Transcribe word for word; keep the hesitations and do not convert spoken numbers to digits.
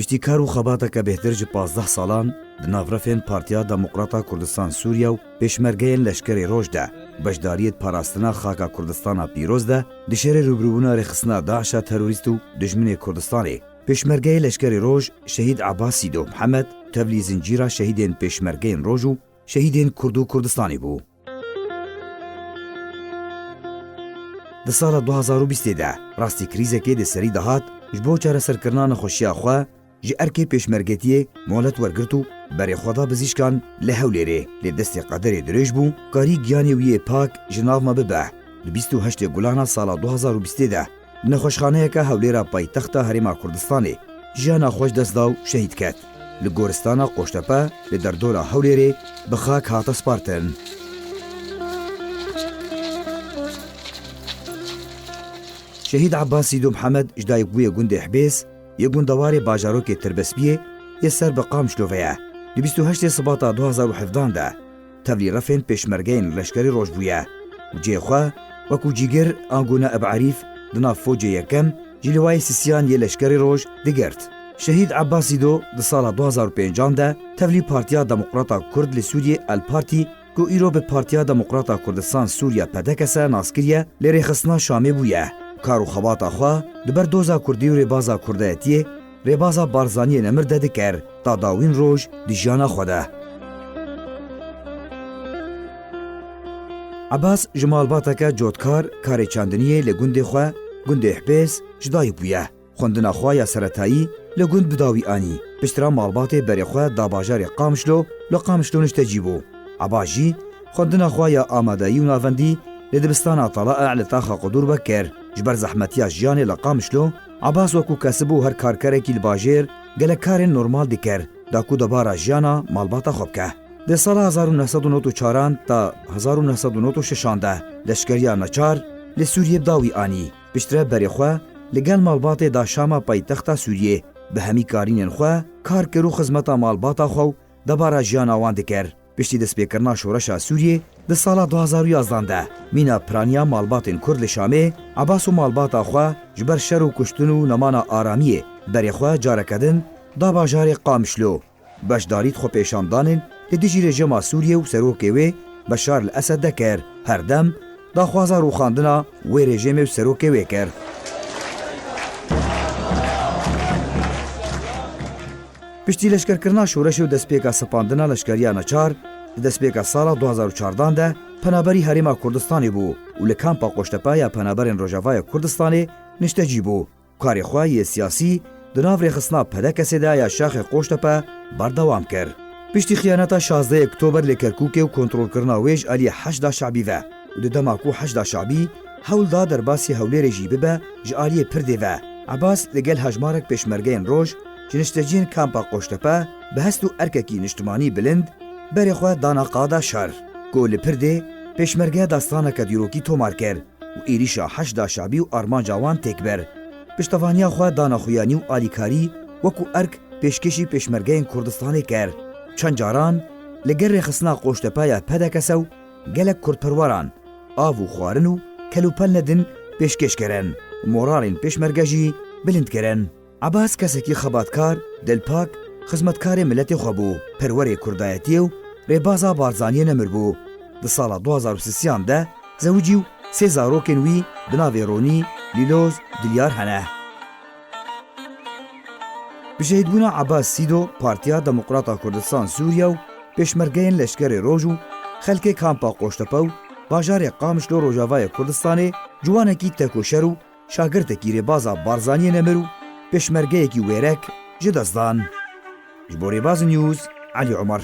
Piştî kar û xebateke bêhtir ji pazdeh salan di nav refên Partiya Demokrata Kurdistan Sûriye û Pêşmergeyên Leşkerê Roj de, beşdariyê di parastina xaka Kurdistana pîroz de, di şerê rûbirûbûna rêxistina DAIŞa terorîst û dijminê Kurdistanê, Pêşmergeyê Leşkerê Roj Şehîd Abbas Sîdo Mihemed, tevlî zincîra şehîdên Pêşmergeyên Roj û şehîdên Kurd û Kurdistanê bû. Di sala du hazar û bîstê de rastî krîzekê di serî de hat, ji bo çareserkirina nexweşiya xwe ji erkê pêşmergetiyê molet wergirt û berê xwe da bizîşkan li Hewlêrê, lê destê qederê dirêj bû, karî giyanê wî yê pak ji nav me bibe. Di bîst û heştê Gulana sala du hazar û bîstê de li nexweşxaneyeke Hewlêra paytexta Herêma Kurdistanê jiyana xwe ji dest da û şehîd ket. Li goristana Qoştepe li derdora Hewlêrê bi xak hate spartin. Şehîd Abbas Sîdo Mihemed ji dayikbûyê gundê Hibês, yê gundewarê bajarokê Tirbespiyê yê ser bi Qamişlo ve ye. Di bîst û heştê Sibata du hazar û hevdan de tevlî refên pêşmergeyên leşkerî roj bûye û cihê xwe wekû cîgir ango naib erîf di nav focê yekem ji lîwayê sisiyan yê leşkerê roj digirt. Şehîd Abbas Sîdo di sala du hazar û pêncan de tevlî Partiya Demokrata Kurd li Sûriyê El Partî, ku îro bi Partiya Demokrata Kurdistan Sûriye P D K S nas kiriye, li rêxistina Şamê bûye. Kar û xebata xwe di ber doza Kurdî û rêbaza Kurdayetiyê, rêbaza Barzaniyê Nemir de dikir, ta dawîn roj di jiyana xwe de. Ebas ji malbateke cotkar karê çandiniyê li gundê xwe, gundê Hibês, ji dayik bûye. Xwendina xwe ya seretayî li gund bi dawî anî. Piştre malbatê berê xwe da bajarê Qamişlo, li Qamişlo niştecî bû. Ebas jî xwendina xwe ya amadeyî û navendî li dibistana Tala'a li taxa Qudûr ve kir. Ji ber zehmetiya jiyanê li Qamişlo, Ebas wekû kesib û her karkerekî li bajêr gelek karên normal dikir, da ku debara jiyana malbata xwe bike. Di sala hezar û neh sed û nod û çaran ta hezar û neh sed û nod û şeşan de leşkeriya neçar li Sûriyê bi dawî anî. Piştre berê xwe li gel malbatê da Şama paytexta Sûriyê. Bi hemî karînên xwe kar kir û xizmeta malbata xwe û debara jiyana wan dikir. Piştî destpêkirina şoreşa Sûriyê di sala du hazar û yazdan de, mîna piraniya malbatên Kurd li Şamê, Ebas û malbata xwe ji ber şer û kuştin û nemana aramiyê berê xwe careke din da bajarê Qamişlo. Beşdarî di xwepêşandanên li dijî rejîma Sûriyê û serokê wê Beşar el Esed de kir. Her dem daxwaza rûxandina wê rejîmê û serokê wê kir. Piştî leşkerkirina şoreşê û destpêka sepandina leşkeriya neçar, di destpêka sala du hazar û çardan de penaberî Herêma Kurdistanê bû û li kampa Qoştepe ya Penaberên Rojavayê Kurdistanê niştecî bû. Karê xwe yê siyasî di nav rêxistina P D K S'ê de ya şaxê Qoştepe berdewam kir. Piştî xiyaneta şazdehê Oktober li Kerkûkê û kontrolkirina wê ji aliyê Heşda Şebî ve û di dema ku Heşda Şebî hewl da derbasî Hewlêrê jî bibe ji aliyê Pirdê ve, Ebas li gel hejmarek pêşmergeyên roj ji nişteciyên kampa Qoştepe bi hest û erkekî niştimanî bilind berê xwe dana qada şer, ku li Pirdê pêşmerge dastaneke dîrokî tomar kir û êrîşa Heşda Şebî û armanca wan têk bir. Piştevaniya xwe dana xuyanî û alîkarî wekû erk pêşkêşî pêşmergeyên Kurdistanê kir. Çend caran li gel rêxistina Qoştepe ya P D K S û gelek kurdperweran av û xwarin û kelûpel nedin pêşkêş kirin û moralên pêşmerge jî bilind kirin. Ebas kesekî xebatkar, dilpak, xizmetkarê miletê xwe bû, perwerê kurdayetiyê û rêbaza Barzaniyê Nemir bû. Di sala du hazar û sisiyan de zewicî û sê zarokên wî bi navê Ronî, Lîloz, Dilyar hene. Bi şehîdbûna Ebas Sîdo, Partiya Demokrata Kurdistan Sûriye û pêşmergeyên Leşkerê Roj û xelkê kampa Qoştepe û bajarê Qamişlo Rojavayê Kurdistanê ciwanekî tekoşer û şagirtekî rêbaza Barzaniyê Nemir û pêşmergeyekî wêrek ji dest dan. Ji bo Rêbaz News, Elî Omer.